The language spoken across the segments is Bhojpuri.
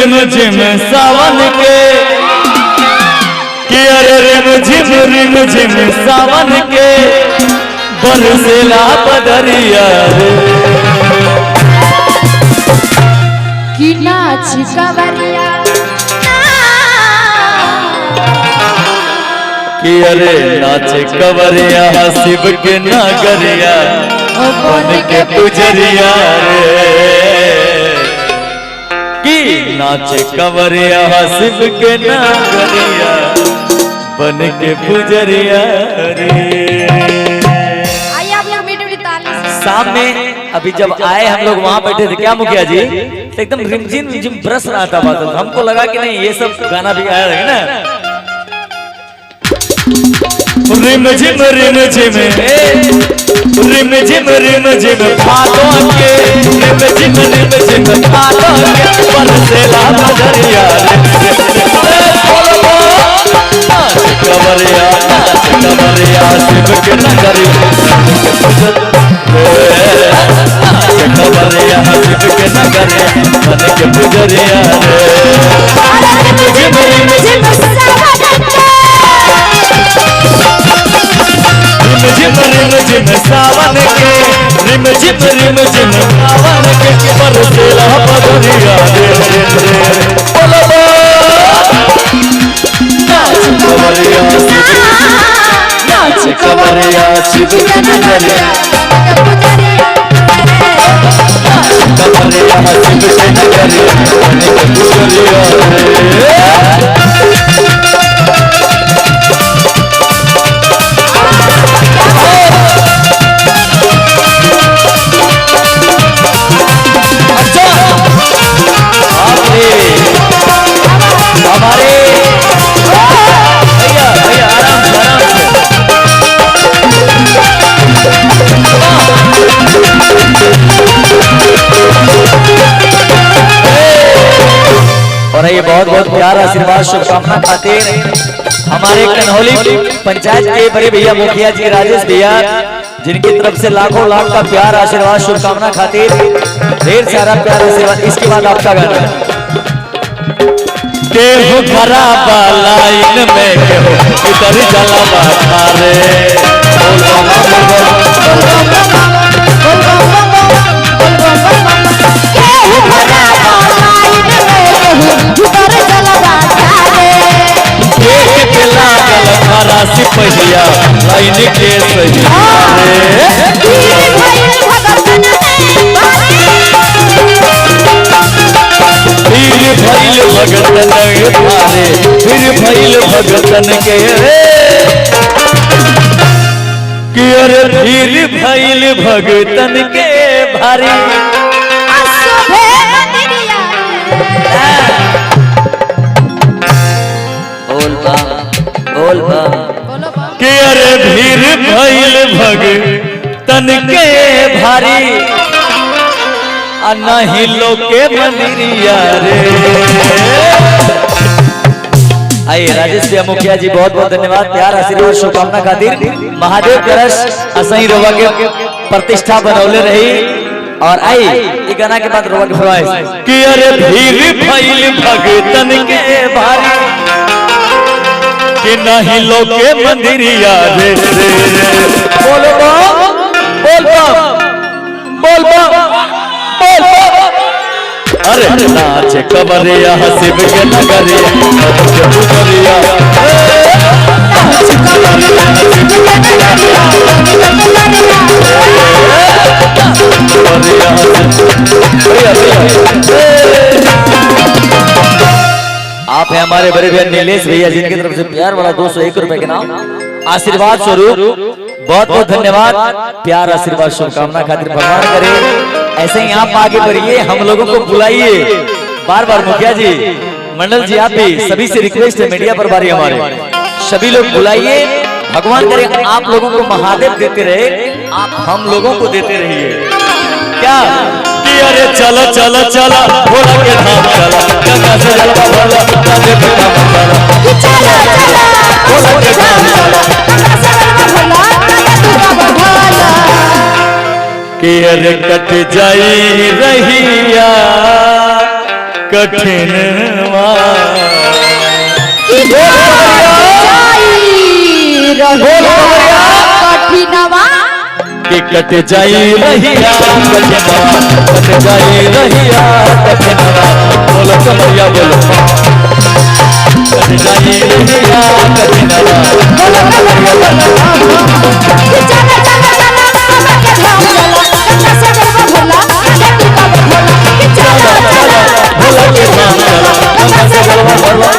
रिम झिम सावन के, कि अरे रिम झिम सावन के बरसेला बदरिया रे। कि नाच कवरिया, कि अरे नाच कवरिया शिव के नागरिया बन के पुजरिया रे। कि नाच कवरिया शिव के नागरिया बन के पुजरिया रे। आइए आप लोग मीठी मीठी ताली से। सामने अभी जब आए हम लोग वहाँ बैठे थे क्या मुखिया जी, तो एकदम रिमझिम रिमझिम बरस रहा था बादल। हमको लगा कि नहीं ये सब गाना भी आया है ना। रिम झिम रिम झिम रिम झिम रिम झिम भादों के, रिम झिम भादों के बरसेला बदरिया रे। नाच कवरिया शिव के नगरिया, नाच कवरिया शिव के नगरिया बन के पुजरिया रे। रिम झिम सावन के, रिम झिम सावन के, रिम झिम सावन के बरसेला बदरिया रे। बोलो नाच कवरिया शिव, नाच कवरिया शिव के नगरिया, नाच कवरिया शिव के नगरिया बन के पुजरिया रे। हमारे भैया भैया आराम से आराम से। और ये बहुत बहुत प्यार आशीर्वाद शुभकामना खातिर हमारे कन्हौली पंचायत के बड़े भैया मुखिया जी राजेश भैया, जिनकी तरफ से लाखों लाख का प्यार आशीर्वाद शुभकामना खातिर ढेर सारा प्यार आशीर्वाद। इसके बाद आपका गाना केहू खराबा लाइन में केहू इधर जलवा ठारे। केहू खराबा लाइन में केहू इधर जलवा ठारे। देख के लागल खरा सिपहिया लाइन के सही रे। भीड़ भइल भगतन फिर भइल भगतन भारे, फिर भइल भगतन के रे। कि अरे फिर भइल भगतन के भारी। अशोभे मंदिरिया। बोल बम बोल बम। बोलो बम। कि अरे भीड़ भइल भगतन के भारी, आ नहीं लोके मंदिरिया रे। आइए राजेश भैया मुखिया जी बहुत बहुत धन्यवाद प्यार आशीर्वाद शुभकामना खातिर। महादेव करस असही रोवा के प्रतिष्ठा बनौले रही। और आई ये गाना के बाद रोवा के फरमाइश कि अरे भीड़ भइल भगतन के भारी, कि नहीं लोके मंदिरिया रे। बोलो बम बोल बम बोल बम बोल बम। अरे नाच कवरिया शिव के नगरिया बन के पुजरिया, नाच कवरिया शिव के नगरिया बन के पुजरिया। आप हैं हमारे बड़े भैया नीलेश भैया, जिनकी तरफ से प्यार वाला 201 रुपए के नाम आशीर्वाद स्वरूप बहुत बहुत धन्यवाद। प्यार आशीर्वाद शुभकामना खातिर भगवान करे ऐसे ही आप आगे बढ़िए, हम लोगों को बुलाइए बार बार। मुखिया जी मंडल जी आप भी सभी से रिक्वेस्ट है, मीडिया पर बारी हमारे सभी लोग बुलाइए। भगवान करे आप लोगों को महादेव देते रहे, आप हम लोगों को देते रहिए। क्या कि अरे चलो चलो चलो भोला के धाम चला, गंगा से जलवा भोला कांधे पे काम चला, चलो चलो भोला के धाम चला, गंगा से जलवा भोला कांधे पे काम चला। कि अरे कट जाई रहिया कट कठिनवा। कि जाई रहिया कठिनवा। कि कट जाई रहिया कठिनवा, कट जाई रहिया कठिनवा। बोलो कमरिया बोलो, कट जाई रहिया कठिनवा। बोलो कमरिया बोलो। कि चला चला चला बाबा के धाम चला, गंगा से जलवा भोला, जटी का भोला। कि चला चला भोला के धाम चला, गंगा से जलवा भोला।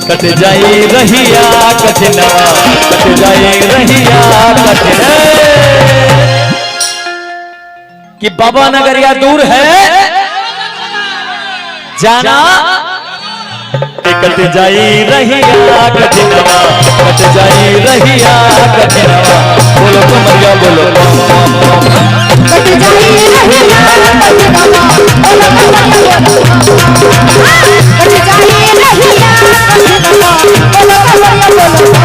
कट जाई रहिया कठिनवा, कट जाई रहिया कठिनवा। कि बाबा नगरिया दूर है जाना, कट जाई रहिया कठिनवा, कट जाई रहिया कठिनवा। बोलो कमरिया बोलो, कट जाई रहिया कठिनवा। बोलो कमरिया बोलो। कट जाई रहिया कठिनवा। बोलो कमरिया बोलो।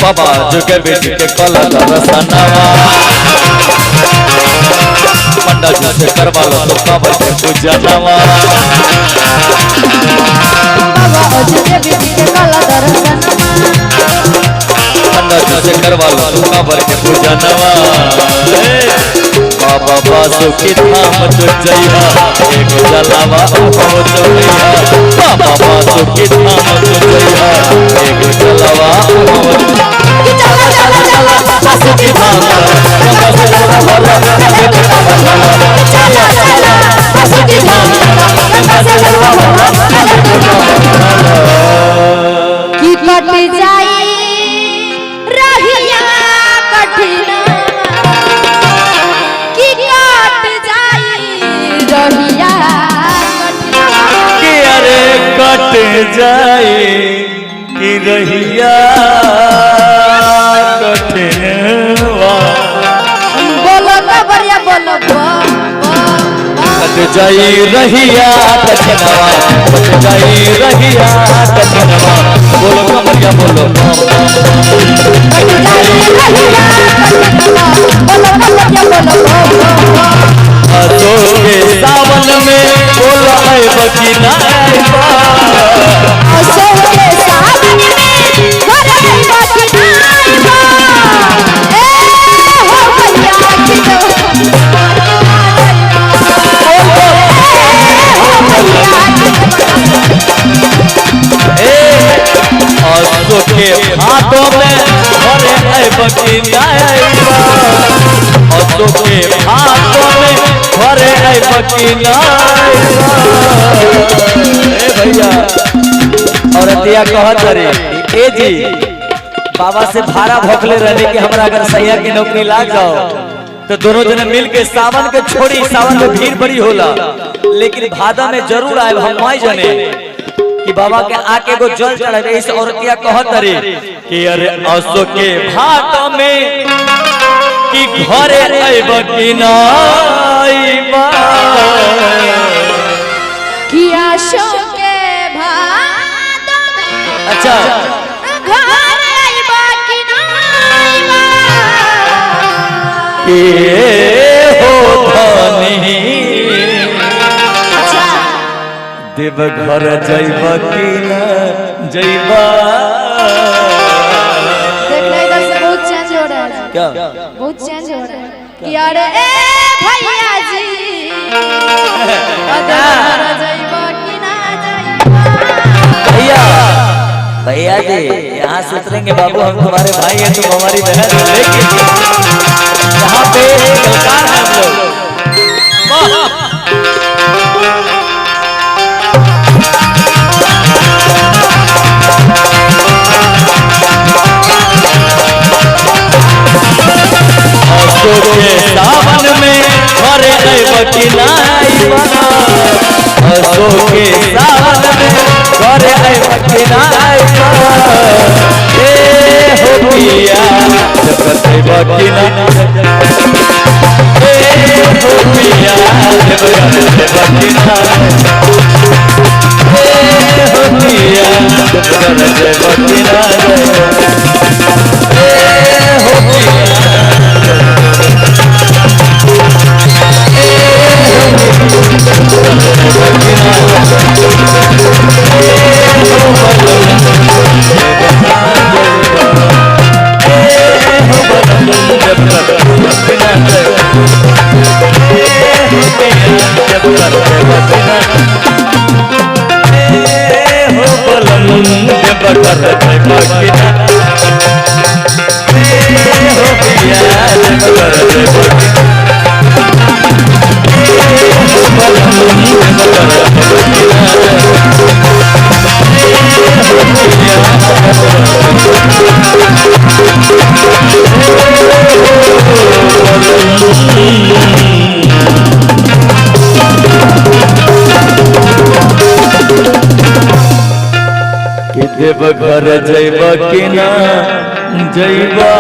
बाबा जुगे बेटी के कला रसनवा, पंडा जी से करवा लो तो काबर के पूजा नवा। बाबा अजय बेटी के कला दर्शनवा। पंडा जी से करवा लो तो काबर के पूजा नवा। बाबा बासु की धाम तो जइहा, एगो जलावा हो चलैहा। बाबा बासु की धाम तो जइहा, एगो जलावा हो। कि चला चला चला बासु की धाम गंगा से जलवा भोला, जटी का भोला। चला चला बासुकी धाम चला, गंगा से जलवा भोला, जटी का भोला। कि कट जाई रहिया कठिनवा। कि कट जाई रहिया कठिनवा। कि अरे कट जाए कि रहिया कठिनवा। बोलो कबरिया बोलो बम बम बम। कट जाई रहिया कठिनवा, कट जाई रहिया कठिनवा। बोलो कमरिया बोलो बम बम बम। कट जाई रहिया कठिनवा। बोलो कबरिया बोलो बम बम बम। असो के सावन में बोलो अइब कि ना अइबा। असो के सावन में घर अइबा कि ना अइबा। ए हो भैया कि तो ए असो के हाथों में घरे अइब कि ना अइबा। असो के हाथों में घरे अइब कि ना अइबा। ए भैया औरतिया कहत रे, ए जी बाबा से भाड़ा भोकले रहने कि हमरा अगर सैया की नौकरी लाग जाओ तो दोनों जने मिल के सावन के छोड़ी, सावन में भीड़ बड़ी होला लेकिन भादा में जरूर आए हम माई जने कि बाबा के आके एगो जल चढ़ावे। इस औरतिया कहत रे कि अरे असो के भात में कि घरे अइब कि ना अइबा। कि आशो के भादो में अच्छा घर अइबा कि ना अइबा। के हो धनी अच्छा देवघर जइबा कि ना जइबा। देखना इधर से बहुत चेंज हो रहा है, क्या बहुत चेंज हो रहा है। कि अरे ए भैया जी अरे घर जइबा कि ना जइबा। भैया भैया जी यहाँ से उतरेंगे बाबू, हम तुम्हारे भाई हैं, तुम हमारी बहन हो, लेकिन यहाँ पे कलाकार हैं हम लोग। वाह। अशोक के सावन में घरे अइब कि ना अइबा, अशोक के सावन में घरे अइब कि ना अइबा, ए हो पिया जब अइब कि ना, ए हो पिया जब अइब कि ना, ए हो पिया जब अइब कि ना, ए हो पिया। कि देवघर जैब कि ना जैबा।